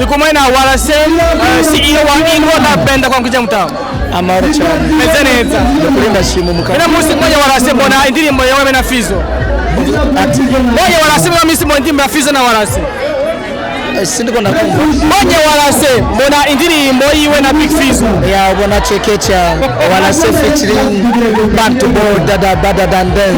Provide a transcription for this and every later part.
Ndi kumwe na Warase, CEO wa Ingo na Benda kwa mkija mtamu. Amahoro cyane. Meze neza. Kuri ndashima umukara. Ina munsi mmoja Warase mbona indirimbo yawe na Fizo. Ati? Mbonye Warase mbona misi mbona indirimbo ya Fizo na Warase. Sindiko ndakumva. Mbonye Warase mbona indirimbo yiwe na Big Fizo. Ya, ubona chekecha Warase featuring Bantu Boy dada bada than them.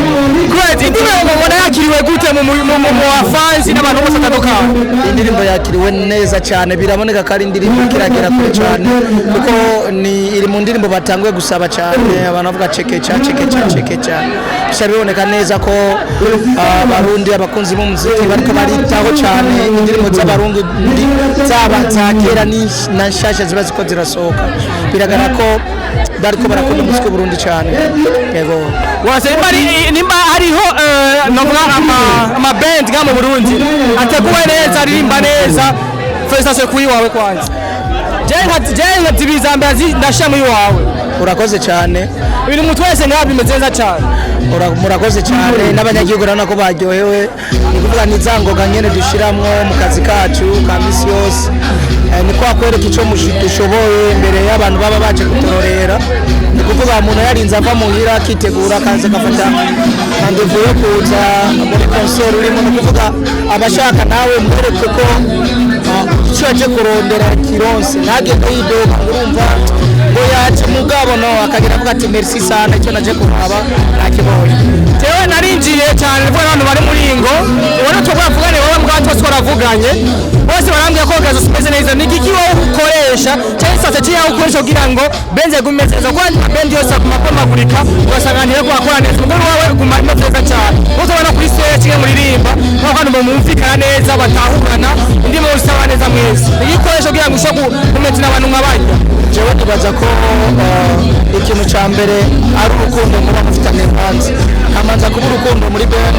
Great, indirimbo mbona yakiriwe gute mu bafansi n'abantu bose batandukanye? Indirimbo yakiriwe neza cyane, biraboneka ko ari indirimbo kiragera kure cyane, kuko ni iri mu ndirimbo batanguye gusaba cyane. Abantu bavuga chekecha, chekecha, chekecha. Bisa biboneka neza ko Abarundi, abakunzi b'umuziki, bariko baritaho cyane indirimbo z'Abarundi, zaba za kera na nshasha ziba ziko zirasohoka. Biragaragara ko bariko barakunda umuziki w'Uburundi cyane, yego. Warase, nimba hariho novuga ama band nga mu Burundi ateguwe neza, aririmba neza, félicitations kuri wawe kwanza. Je nka zibiza mbere ndashira muri wawe. Urakoze cyane. Ibintu umuntu wese ngaha bimeze neza cyane. Murakoze cyane, n'abanyagihugu urabona ko baryohewe. Ni kuvuga ni za ngoga nyene dushiramwo mu kazi kacu ka misi yose. Ni kwa kwereka icyo dushoboye imbere y'abantu baba baje kuturorera. Ni kuvuga umuntu yarinze ava muhira, akitegura, akaza agafata rendez-vous yo kuza muri concert urimo, ni kuvuga abashaka nawe mwereke ko icyo yaje kurondera kironse, ntagende yidoga ngo urumva ngo yaje mugabo no akagira avuga ati: "Merci sana, icyo naje kuraba nakibonye." Jewe narinjiye cyane kuko abantu bari muri Ingo ubona twavugane wowe mbwa twese twaravuganye, bose barambwira ko gazo simeze neza. Ni igiki wowe ukoresha cyangwa strategy yawe ukoresha kugira ngo band igume imeze neza? Kuko band yose aguma akomagurika, ugasanga ntiyego akora neza, umugore wawe guma imeze neza cyane. Bose ubona kuri stage kimwe muririmba nk'uko abantu mumvikana neza, batahurana, indimi usaba neza mwese. Ni igiki ukoresha kugira ngo ushobore kumetina abantu nk'abajya? Jewe nibaza ko ikintu cya mbere ari urukundo muba mufitanye. Hanze hamanza kuba urukundo muri band,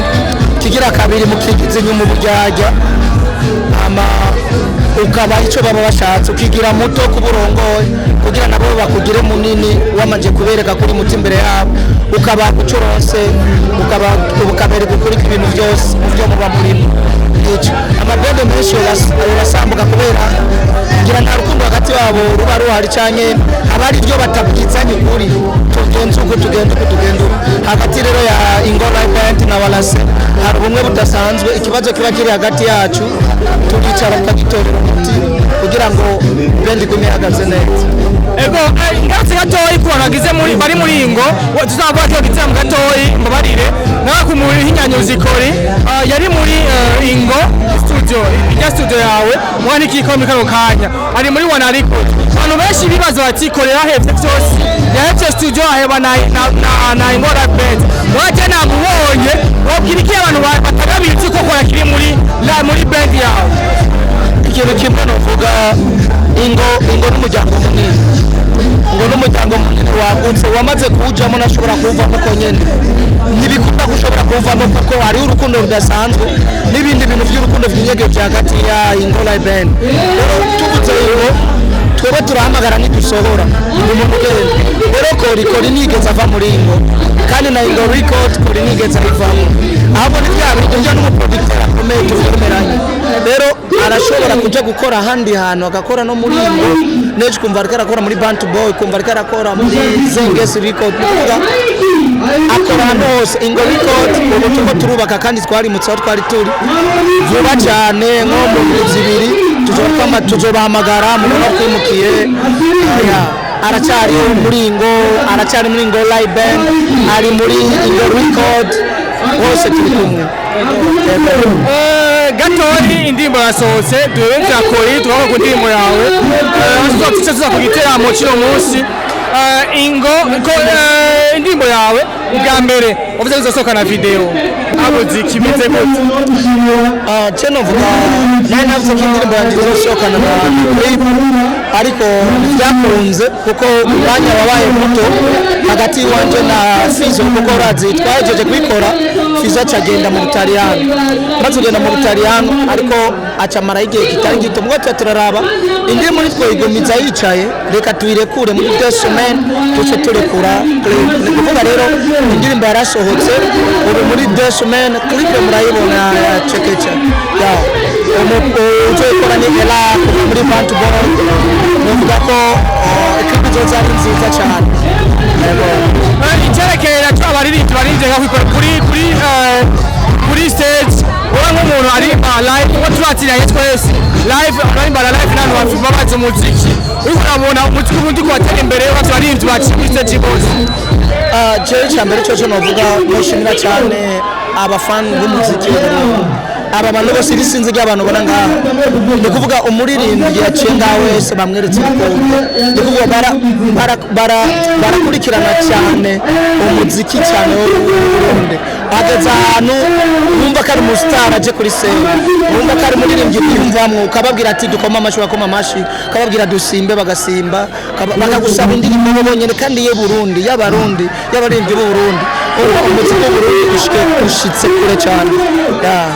kigira kabiri mukigiza inyuma uburyarya, hama ukaba icyo baba bashatse, ukigira muto kuba urongoye kugira nabo bakugire munini, wamanje kubereka ko uri muto imbere yabo, ukaba ucuronse, ukaba ukabereka ukuri kw'ibintu byose mu byo muba murimo. Icyo amabende menshi yorasambuka kubera ngira nta rukundo hagati yabo ruba ruhari, canke haba hari ibyo batabwizanye ukuri: tugenze uku, tugenda uku, tugenda uku. Hagati rero ya Ingo Live Band na Walase hari ubumwe budasanzwe. Ikibazo kiba kiri hagati yacu turicara tukagitorera umuti kugira ngo band igume ihagaze neza. Ego, ngarutse gatoyi ku bantu bagize muri bari muri Ingo, tuzavuga ko gitaramo gatoyi, mbabarire nawe ku muri hinyanyuzi kori yari muri Ingo Studio, ijya studio yawe mwana ikiko muri kano kanya ari muri Wana Record. Abantu benshi bibaza bati kore yahevye byose, yahevye studio, aheba na Ingo Live Band. Waje namubonye, wabwira iki abantu batarabizi ko kora kiri muri band yawe? Ikintu kimwe novuga, Ingo n'umuryango munini. Ngo n'umuryango munini wagutse, wamaze kuwujamo nashobora kuwuvamo uko nyene, ntibikunda ko ushobora kuwuvamo, kuko hariho urukundo rudasanzwe n'ibindi bintu by'urukundo byinyegeje hagati ya Ingo Live Band. Rero tuvuze Ingo, twebwe turahamagara, ntidusohora umuntu ugenda. Rero Kori, Kori nigeze ava muri Ingo, kandi na Ingo Record Kori nigeze ayivamo. Ahubwo ni bya bintu byo n'umuproducteur akomeye tuvyemeranye. Rero arashobora kuja gukora ahandi hantu, agakora no muri Ingo nejo, kumva ariko arakora muri Bantu Boy, kumva ariko arakora muri Zengesi Record. Ni kuvuga akora ahantu hose. Ingo Record ubu turiko turubaka kandi twarimutse aho twari turi. Vuba cyane, nko mu ndwi 2 tuzobahamagara mubona twimukiye. Aya, aracyari muri Ingo, aracyari muri Ingo Live Band, ari muri Ingo Record, hose turi kumwe. Gatoyi indirimbo yasohotse, duhere vya Kori tugaruka ku ndirimbo yawe. Tuzoca tuza ku giteramo cy'uno munsi. Ingo ko indirimbo yawe ubwa mbere wavuze ko izosohoka na video, abuzi kimeze gute? Ah, je novuga nari navuze ko indirimbo yanjye izosohokana na clip, ariko byakunze kuko umwanya wabaye muto hagati y'iwanje na Fizo, kuko urazi twahejeje kuyikora. Fizo. Fizo acagenda mu Butaliyano. Maze kugenda mu Butaliyano, ariko acamara igihe kitari gito, mugabo tuba turaraba indi muri twoyigumiza yicaye, reka tuyirekure muri 2 semaines, tuce turekura clip. Ni kuvuga rero indirimbo yarasohotse ubu, muri 2 semaines clip murayibona ya Chekecha ya uzoyikora ni Ela kuva muri Bantu Boy. Novuga ko clip izoza ari nziza cyane. Yego. Icyerekeye nacyo, abaririmbyi baririmbye nka kuri stage, wowe nk'umuntu aririmba live, kuko turatiranye twese live, abaririmba live n'abantu baba bazi umuziki, uriko urabona umuziki ubundi kubatera imbere, bose baririmbyi baciye kuri stage bose? Ah, jewe icya mbere cyo novuga, noshimira cyane abafani b'umuziki w'Uburundi. Aba bantu bose, iri sinzi ry'abantu ubona ngaha, ni ukuvuga umuririmbyi yaciye ngaha wese bamweretse ibikombe. Ni ukuvuga barakurikirana cyane umuziki cyane w'Uburundi. Ahageze ahantu wumva ko ari umusitari aje kuri scène, wumva ko ari umuririmbyi wiyumvamwo, ukababwira ati dukoma amashyi, bakoma amashyi, ukababwira dusimbe, bagasimba, bakagusaba indirimbo bo bonyene, kandi ye Burundi, y'Abarundi, y'abaririmbyi b'Uburundi. Ubu umuziki w'Uburundi ushitse kure cyane. Yeah.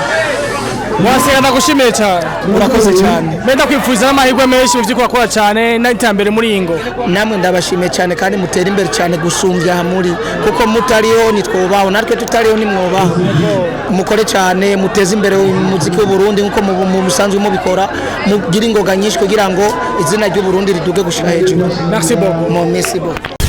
Waseka, ndagushimiye cyane. Urakoze cyane. Mbenda kwipfuza n'amahirwe menshi mu byo ukora cyane n'iterambere muri iyi ngo. Namwe ndabashimiye cyane, kandi mutere imbere cyane gusumbya aha muri, kuko mutariho nitwobaho, natwe tutariho nimwobaho. Mukore cyane, muteze imbere umuziki w'Uburundi nkuko musanzwe mubikora, mugire ingoga nyinshi kugira ngo izina ry'Uburundi riduge gushika hejuru. Merci beaucoup. Mo merci beaucoup.